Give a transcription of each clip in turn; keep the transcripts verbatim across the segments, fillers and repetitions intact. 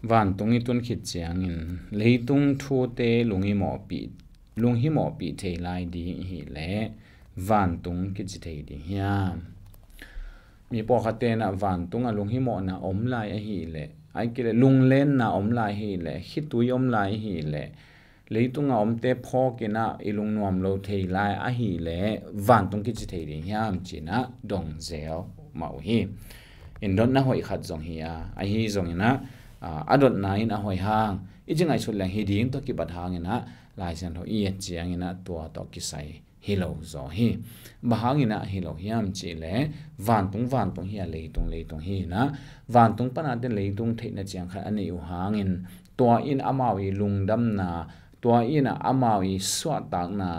Vantung i tun khit ciangin leitung thute lunghimawhpih, lunghimawhpih thei lai ding i hih leh vantung kici thei ding hiam? Mi pawlkhat tenah vantungah lunghimawhna om lai ahih leh, ahih kei leh lunglenna om lai ahih leh, khitui om lai ahih leh, leitunga omte phawkinah i lungnuam lo thei lai ahih leh vantung kici thei ding hiam cinah dong zel mah uh hi. In dotna hoih khat zong hi a, ahi zonginah, a, a dotna in a hoih hang, i ci ngaihsut leng hi ding tawh kibat hanginah Lai Siangtho i et cianginah tua tawh kisai hi lo zaw hi. Bang hanginah hi lo hiam cih leh vantung vantung hi a, leitung leitung hi inah, vantung pana ten leitung theihna ciang khat a neih uh hangin tua in amau i lungdamna, tua in amau i suahtakna,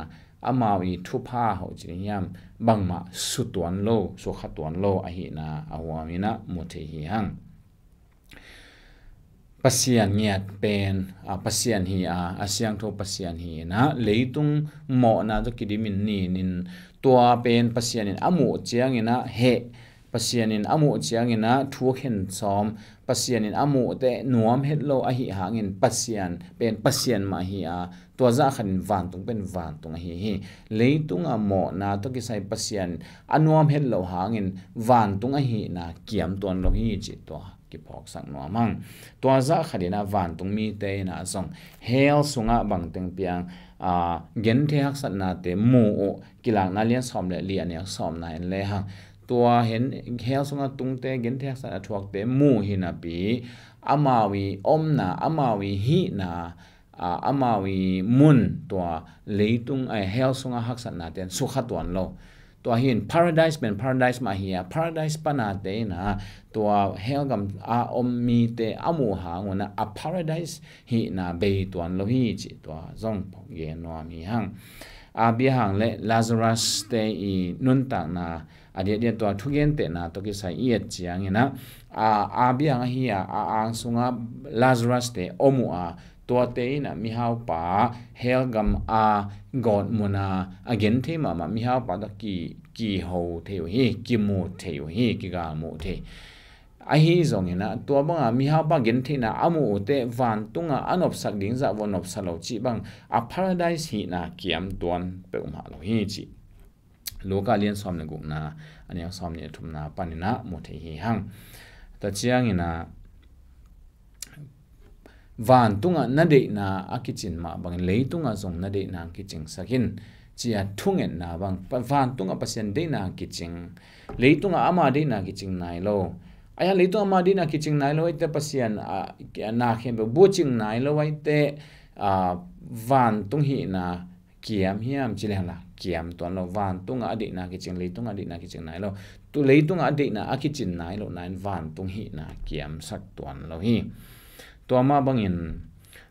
amau i thupha hoih ci hiam, bangmah sutuan lo, sukha tuan lo ahihna a huaminah mu thei hi hang. Pasian ngiat pen, a, Pasian hi a, a siangtho Pasian hi inah, leitung mawhna tawh kidimin ninin tua pen Pasian in a muh cianginah heh, Pasian in a muh cianginah thu khen sawm, Pasian in a muhte nuam het lo ahi hangin Pasian pen Pasian mah hi a, tua zah khatin vantung pen vantung ahi hi. Leitunga mawhna tawh kisai Pasian a nuam het lo hangin vantung ahihna kiam tuan lo hi cih tua kiphawksak nuam hang. Tua zah khatinah vantung mite inah zong hell sungah bangteng piang, a, genthei haksatnate mu uh, Kilakna lian sawm le li a neu sawmna in le hang. Tua hen hell sungah tungte, genthei haksatna thuakte mu hi napi, amau i omna, amau i hihna, a, amau i mun tua leitung, a, hell sungah haksatna ten sukha tuan lo. Tua hin paradise pen paradise mah hi a, paradise panate inah tua hell gam a om mite a mu hangunah a paradise hihna bei tuan lo hi cih tua zong gen nuam hi hang. A bia hang le Lazarus te i nuntakna a diakdiak tua thugentehna tawh kisai i et cianginah, a, a bia hang ahi a, a ang sungah Lazarus te om uh a, tuate inah mihaupa hell gam a gawtmuna a genthei mahmah mihaupa tawh ki, kiho thei uh hi, kimu thei uh hi, kigalmuh thei. Ahi zonginah tua banga mihaupa gentheihna a mu uhte vantunga a nopsak ding zah vua nopsa lo cih bang a paradise hihna kiam tuan peuhmah lo hi cih Luka lian sawm le gukna a neu sawm nih a thumna paninah mu thei hi hang. Tua cianginah vantungah na deihna a kicin mah bangin leitungah zong na deihna kicingsak in, ci-a thungetna bang, pa-, vantungah Pasian deihna kicing, leitungah ama deihna kicing nai lo. Aia leitungah ama deihna kicing nai lo, eite Pasian, a, na khempeuh bucing nai lo, eite, a, vantung hihna kiam hiam ci leng la, kiam tuan lo. Vantungah a deihna kicing, leitungah a deihna kicing nai lo. Tu leitungah a deihna a kicin nai lo, nain vantung hihna kiamsak tuan lo hi. Tua mah bangin,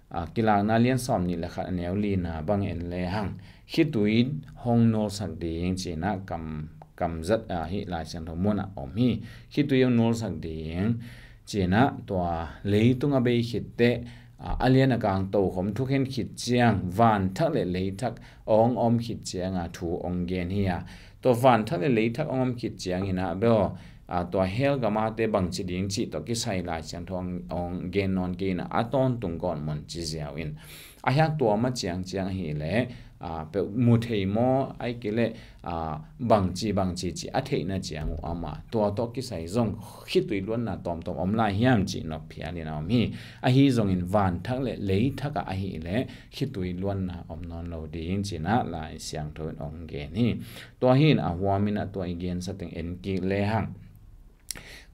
a, Kilakna lian sawm nih le khat a neu lina bang en le hang, khitui hong nulsak ding cinah kam, kamzat, a, hih Lai Siangtho munah om hi. Khitui hong nulsak ding cinah tua leitung a bei khitteh, a, a lian a kang tokhom thukhen khit ciang, vanthak le leithak hong om khit cianga thu hong gen hi a. Tua vanthak le leithak hong om khit cianginah bel, a, tua hell gamate bangci ding cih tawh kisai Lai Siangtho hong, hong gen nawn kei inah a tawntung gawtmun ci ziau in. A hiang tua ma ciangciang ahileh, a, peuh mu thei maw, ahih kei leh, a, bangci, bangci ci a theihna ciang uh amah tua tawh kisai zong khitui luanna tawmtawm om lai hiam cih nop phial in a om hi. Ahi zongin vanthak le leithak ah ahileh khitui luanna om nawn lo ding cinah Lai Siangtho in hong gen hi. Tua hi in a huamin a tua i gensa teng en kik le hang.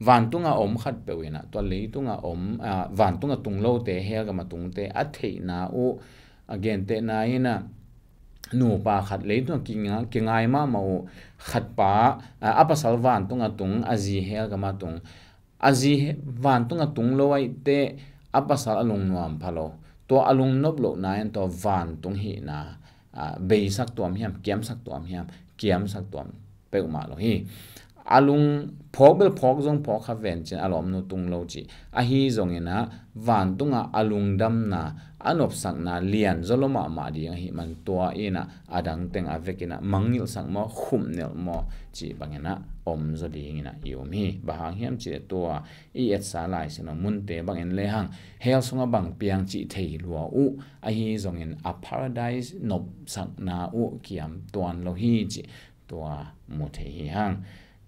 Vantunga om khat peuh inah tua leitunga om, a, vantunga tung lote, hell gama tungte a theihna uh, a gentehna inah nupa khat leitunga kinga-, kingai mahmah uh, khatpa, a, a pasal vantunga tung, a zi hell gama tung. A zi he-, vantunga tung lo ahih teh a pasal a lungnuam pha lo. Tua a lungnop lohna in tua vantung hihna, a, beisak tuam hiam, kiamsak tuam hiam, kiamsak tuam peuhmah lo hi. a lung phawk bel phawk zong phawk kha ven cin a lawmnu tung lo cih. Ahi zongin ah vantungah a lungdamna, a nopsakna lian zaw lo mahmah ding ahih man tua in ah a dang teng a vekin ah mangngilhsak maw, khumnelh maw cih bangin ah om zaw dingin ah i um hi. Bang hang hiam cih leh tua i etsa Lai Siangtho munte bangin lehang hell sungah bang piang cih thei lua uh, ahi zongin a paradise nopsakna uh kiam tuan lo hi cih tua mu thei hi hang.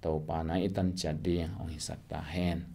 Topa na i tan ciat ding hong hisak ta hen.